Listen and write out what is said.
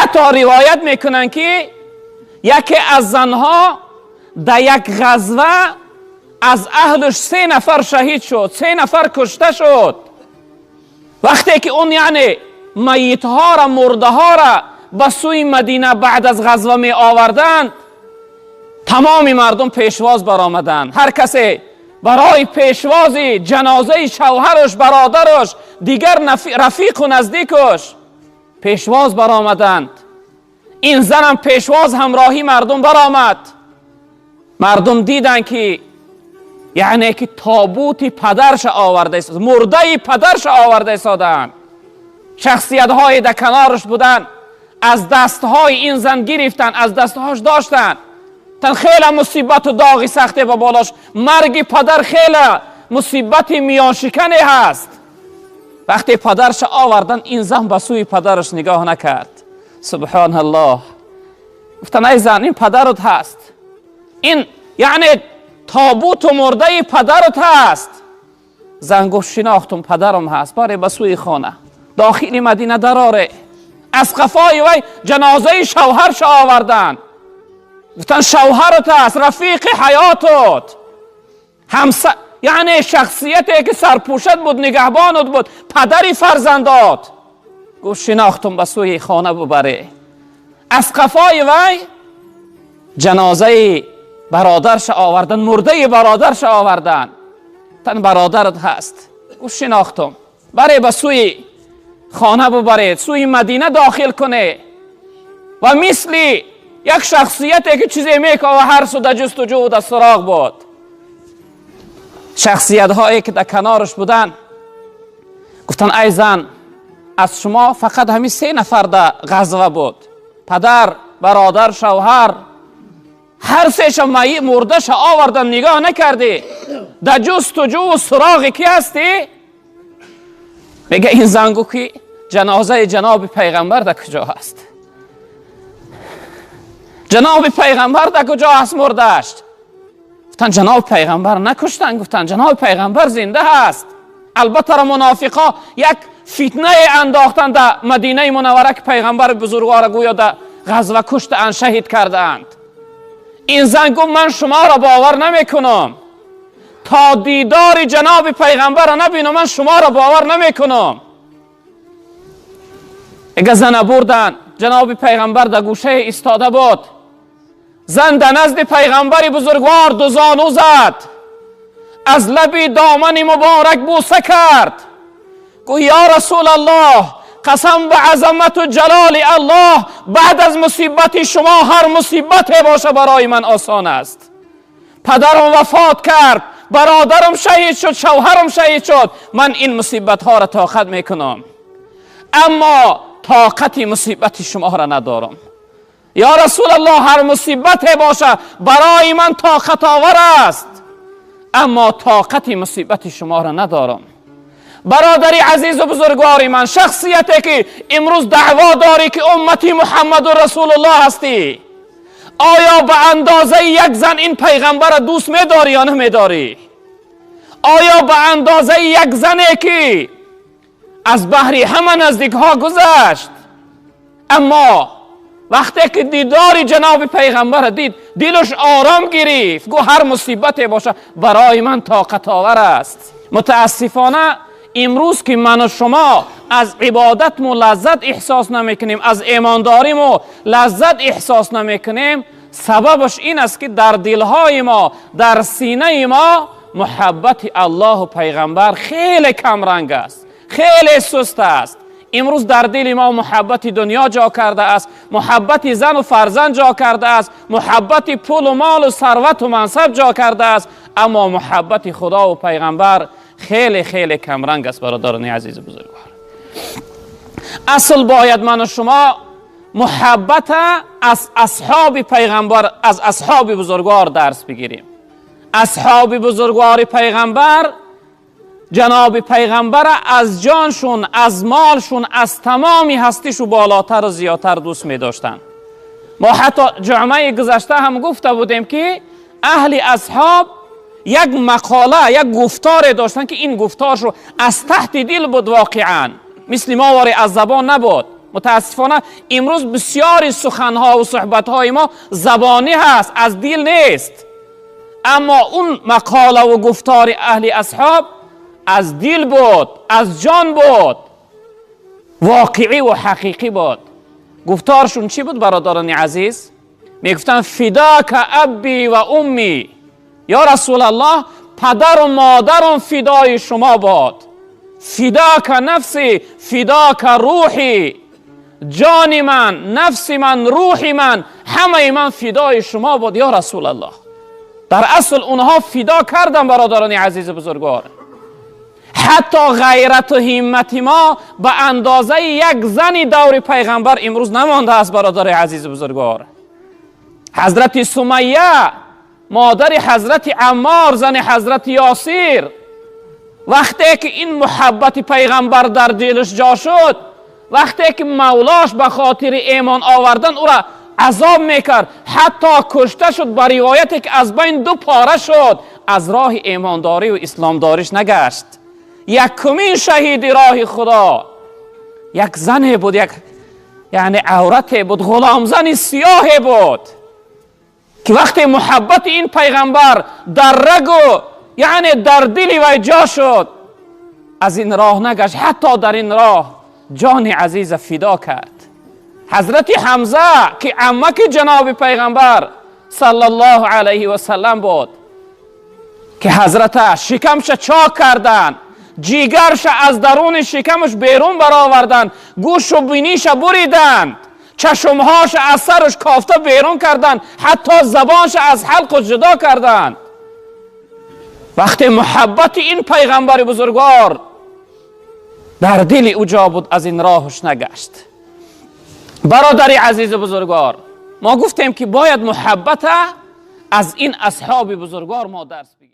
Ҳатто ривоят мекунанд, ки яке аз занҳо дар як ғазва аз аҳлаш се нафар шаҳид шуд, се нафар кушта шуд. Вақте ки он, яъне майитҳоро, мурдаҳоро ба сӯи Мадина баъд аз ғазва меоварданд, тамоми мардум пешвоз баромаданд. Ҳар касе барои пешвози ҷанозаи шавҳараш, бародараш, дигар рафиқу наздикаш пешвоз баромаданд. Ин занам пешвоз ҳамроҳи мардум баромад. Мардум диданд, ки яъне ки тобути падарша оварда, мурдаи падарша оварда истоданд. Шахсиятҳое дар канораш буданд, аз дастҳои ин зан гирифтанд, аз дастҳош доштанд. Тан хеле мусибату доғи сахте ба болош, марги падар хеле мусибати миёншикане ҳаст. Вақте падарша овардан, ин зан ба сӯи падараш нигоҳ накард. Субҳоналлоҳ! Гуфтан: «Ай зан, ин падарут ҳаст, ин яъне тобуту мурдаи падарут ҳаст». Зан гуфт: «Шинохтум, падарам ҳаст, баре ба сӯи хона, дохили Мадина дароре». Аз қафои вай ҷанозаи шавҳарша оварданд. Гуфтан: «Шавҳарат аст, рафиқи ҳаётут, ҳамса, яъне шахсияте ки сарпӯшат буд, нигаҳбонат буд, падари фарзандот». Гуфт: «Шинохтум, ба сӯи хона бубаре». Аз қафои вай ҷанозаи бародарша овардан, мурдаи бародарша овардан. Тан бародарат ҳаст. Гуфт: «Шинохтум, баре ба сӯи хона бубаред, сӯи Мадина дохил куне». Ва мисли як шахсияте ки чизе мекова, ҳар су да ҷустуҷӯ, да суроғ буд. Шахсиятҳое ки дар канораш буданд, гуфтанд: «Ай зан, аз шумо фақат ҳамин се нафар да ғазва буд: падар, бародар, шавҳар. Ҳар сеша майит, мурдаша овардан, нигоҳ накардӣ, дар ҷустуҷӯ суроғи кӣ ҳастӣ?» Мега ин зан гуфт, ки ҷанозаи ҷаноби пайғамбар дар куҷо ҳаст? Ҷаноби пайғамбар дар куҷо ҳаст мурдаш? Гуфтан: «Ҷаноби пайғамбар накуштан». Гуфтан: «Ҷаноби пайғамбар зинда ҳаст». Албатта, мунофиқо як фитнае андохтанд дар Мадинаи Мунаввара, ки пайғамбари бузургвора гӯё дар ғазва куштаанд, шаҳид кардаанд. Ин зан гуфт: «Ман шуморо бовар намекунам, то дидори ҷаноби пайғамбарро набинам, ман шуморо бовар намекунам». Эга зана бурданд, ҷаноби пайғамбар дар гӯшае истода буд. Зан дар назди пайғамбари бузургвор дузону зад, аз лаби домани муборак бӯса кард. Гӯ: «Ё Расулаллоҳ, қасам ба азамату ҷалоли Аллоҳ, баъд аз мусибати шумо ҳар мусибате боша, барои ман осон аст. Падарам вафот кард, бародарам шаҳид шуд, шавҳарам шаҳид шуд, ман ин мусибатҳоро тоқат мекунам, аммо тоқати мусибати шуморо надорам. Ё Расулаллоҳ, ҳар мусибате боша, барои ман тоқатовар аст, аммо тоқати мусибати шуморо надорам». Бародари азизу бузургвори ман, шахсияте ки имрӯз даъво дорӣ, ки уммати Муҳаммаду Расулуллоҳ ҳастӣ, оё ба андозаи як зан ин пайғамбарро дӯст медорӣ ё намедорӣ? Оё ба андозаи як зане, ки аз баҳри ҳама наздикҳо гузашт, аммо вақте ки дидори ҷаноби пайғамбарро дид, дилаш ором гирифт, гӯ: «Ҳар мусибате боша, барои ман тоқатовар аст». Мутаассифона, имрӯз ки ману шумо аз ибодатму лаззат эҳсос намекунем, аз имондориму лаззат эҳсос намекунем, сабабаш ин аст, ки дар дилҳои мо, дар синаи мо муҳаббати Аллоҳу пайғамбар хеле камранг аст, хеле суст аст. Имрӯз дар дили мо муҳаббати дунё ҷо кардааст, муҳаббати зану фарзанд ҷо кардааст, муҳаббати пулу молу сарвату мансаб ҷо кардааст, аммо муҳаббати Худову пайғамбар хеле хеле камранг аст. Бародарони азизу бузургвор, асл бояд ману шумо муҳаббата аз асҳоби пайғамбар, аз асҳоби бузургвор дарс бигирем. Асҳоби бузургвори пайғамбар ҷаноби пайғамбара аз ҷоншун, аз молшун, аз тамоми ҳастишу болотару зиёдтар дӯст медоштанд. Мо ҳатто ҷумъаи гузашта ҳам гуфта будем, ки аҳли асҳоб як мақола, як гуфторе доштанд, ки ин гуфторшу аз таҳти дил буд, воқеан мисли мо воре аз забон набуд. Мутаассифона, имрӯз бисёри суханҳо ва суҳбатҳои мо забонӣ ҳаст, аз дил нест. Аммо он мақола ва гуфтори аҳли асҳоб аз дил буд, аз ҷон буд, воқеӣ ва ҳақиқӣ буд. Гуфторшун чӣ буд, бародарони азиз? Мегуфтанд: فداك أبي وأمي، یا رسول الله، падару модарам фидои шумо бод. فداك نفسي، فداك روحي، ҷони ман, нафси ман, рӯҳи ман, ҳамаи ман фидои шумо бод, ё расул аллоҳ. Дар асл онҳо фидо кардан, бародарони азизи бузургвор. Ҳатто ғайрату ҳиммати мо ба андозаи як зани даври пайғамбар имрӯз намондааст, бародари азизи бузургвор. Ҳазрати Сумайя, модари ҳазрати Аммор, зани ҳазрати Ёсир, вақте ки ин муҳаббати пайғамбар дар дилаш ҷо шуд, вақте ки мавлош ба хотири эмон овардан ӯра азоб мекард, ҳатто кушта шуд, ба ривояте ки аз байн ду пора шуд, аз роҳи эмондорию исломдориш нагашт. Якумин шаҳиди роҳи Худо як зане буд, як яъне аврате буд, ғуломзани сиёҳе буд, ки вақте муҳаббати ин пайғамбар дар рагу яъне дар дили вай ҷо шуд, аз ин роҳ нагашт, ҳатто дар ин роҳ ҷони азиза фидо кард. Ҳазрати Ҳамза, ки аммаки ҷаноби пайғамбар саллаллоҳу алайҳи васаллам буд, ки ҳазрата шикамша чок карданд, ҷигарша аз даруни шикамаш берун бароварданд, гӯшу биниша буриданд, чашмҳоша аз сараш кофта берун карданд, ҳатто забонша аз ҳалқу ҷудо карданд, вақте муҳаббати ин пайғамбари бузургвор дар дили ӯ ҷо буд, аз ин роҳаш нагашт. Бародари азизи бузургвор, мо гуфтем, ки бояд муҳаббата аз ин асҳоби бузургвор мо дарс бигирем.